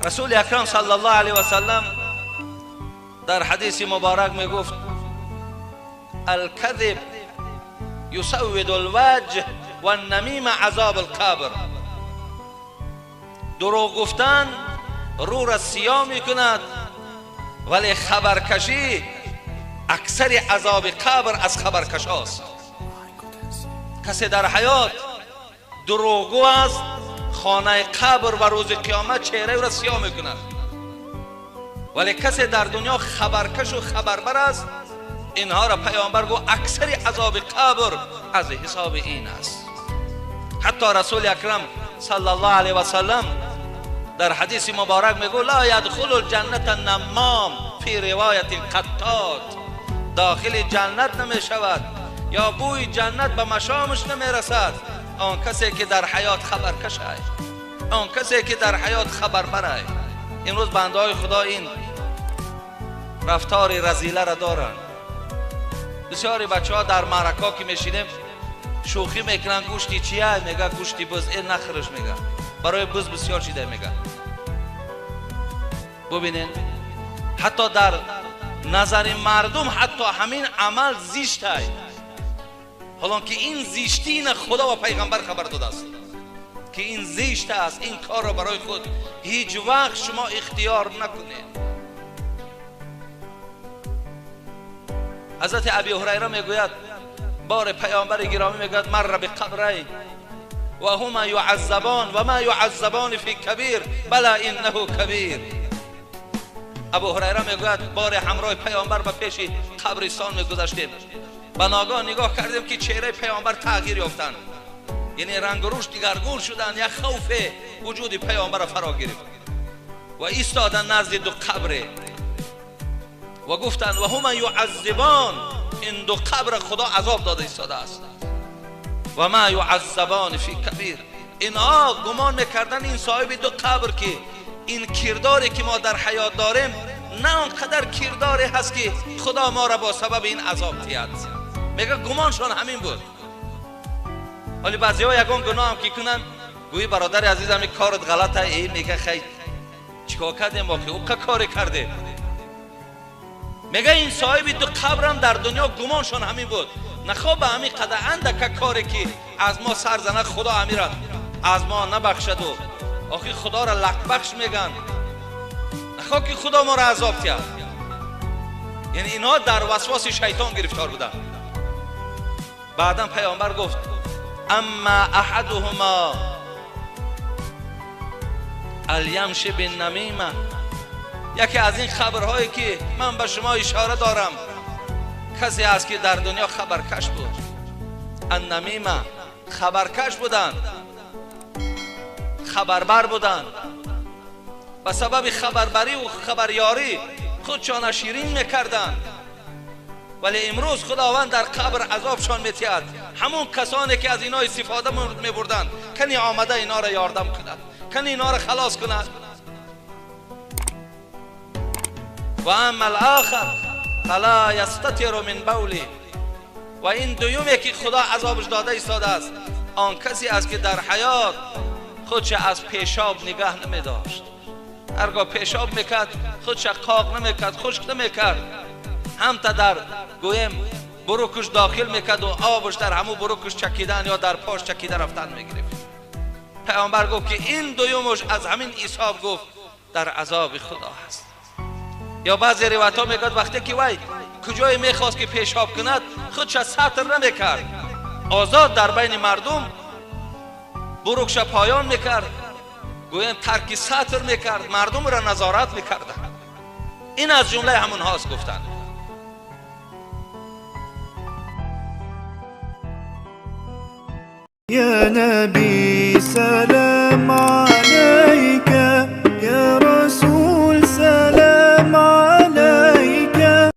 Расули Акрам саллаллоҳу алайҳи васаллам дар ҳадиси муборак мегуфт: الكذب يسود الوجه والنميمة عذاب القبر. دروغ گفتن رو را سیاه میکند، ولی خبرکشی اکثر عذاب قبر از خبرکش هاست. کسی در حیات دروغگو است، خانه قبر و روز قیامت چهره او را سیاه میکند، ولی کسی در دنیا خبرکش و خبربر است، اینها را پیامبر گفت اکثر عذاب قبر از حساب این است. حتی رسول اکرم صلی الله علیه و سلم در حدیث مبارک میگو لا یدخل الجنة النمام فی روایت قتات، داخل جنت نمی شود یا بوی جنت به مشامش نمی رسد آن کسی که در حیات خبرکش است، آن کسی که در حیات خبربر است. امروز بنده های خدا این رفتار رذیله را دارند. بسیاری بچه ها در معرکه که میشینیم شوخی میکنن، گوشتی چیه؟ میگه گوشتی بز. این نخرش، میگه برای بز بسیار چیده میگه. ببینین حتی در نظر مردم حتی همین عمل زیشت است، حالا که این زیشتی نه خدا و پیغمبر خبر داده است که این زیشت است. این کار را برای خود هیچ وقت شما اختیار نکنید. حضرت ابی هریره میگوید بار پیامبر گرامی میگوید مر بقبرین و هما یعذبان و ما یعذبان فی کبیر بلا انه کبیر. ابو هریره میگوید بار همراه پیامبر به پیش قبرستان میگذشتیم، به ناگاه نگاه کردیم که چهره پیامبر تغییر یافتند، یعنی رنگ و روش دیگرگون شدند، یک خوف وجود پیامبر را فرا گرفت و ایستادن نزد دو قبر و گفتند و هما یعذبان، این دو قبر خدا عذاب داده ایستاده است. و ما یعذبان فی کبیر. اینها گمان میکردن این صاحب دو قبر که این کرداری که ما در حیات داریم نه آنقدر کرداری هست که خدا ما را با سبب این عذاب دهد. میگه گمانشان همین بود. ولی بعضی ها یکان گناه هم که کنن، گویی برادر عزیزم این کارت غلطه، ای میگه خیر چیکار کردیم ما که او کاری کرده. میگه این صاحب دو قبرم در دنیا گمانشان همین بود، نخواه به همین قدر اندک کاری که از ما سر زنه خدا امیرد از ما نبخشد و آخی خدا را لک بخش میگن، نخواه که خدا ما را عذاب کرد. یعنی اینها در وسواس شیطان گرفتار بودن. بعدا پیامبر گفت اما احدهما الیمش بالنمیمه، یکی از این خبرهایی که من به شما اشاره دارم کسی است که در دنیا خبرکش بود. النمیمه، خبرکش بودند، خبربر بودند، به سبب خبربری و خبریاری خودشان شیرین میکردند، ولی امروز خداوند در قبر عذابشان میتید. همون کسانی که از اینا استفاده میبردند کنی آمده اینا را یاردم کند، کنی اینا را خلاص کند. و اما الاخر فلا یستتر من بوله، و این دویومی که خدا عذابش داده ایستاده است آن کسی است که در حیات خودش از پیشاب نگاه نمی داشت، هرگاه پیشاب میکرد خودش قاق نمیکرد، خشک نمیکرد، هم تا در گویم بروکش داخل میکرد و آبش در همو بروکش چکیدن یا در پاش چکیده رفتن میگرفت. پیامبر گفت که این دویومش از همین حساب گفت در عذاب خدا هست. یا بعضی روایت ها میگوید وقتی که وی کجای میخواست که پیشاب کند خودش ستر نمیکرد، آزاد در بین مردم بروکش پایان میکرد، گویم ترک ستر میکرد، مردم را نظارت میکرد. این از جمله همون هاست گفتند. یا نبی سلام.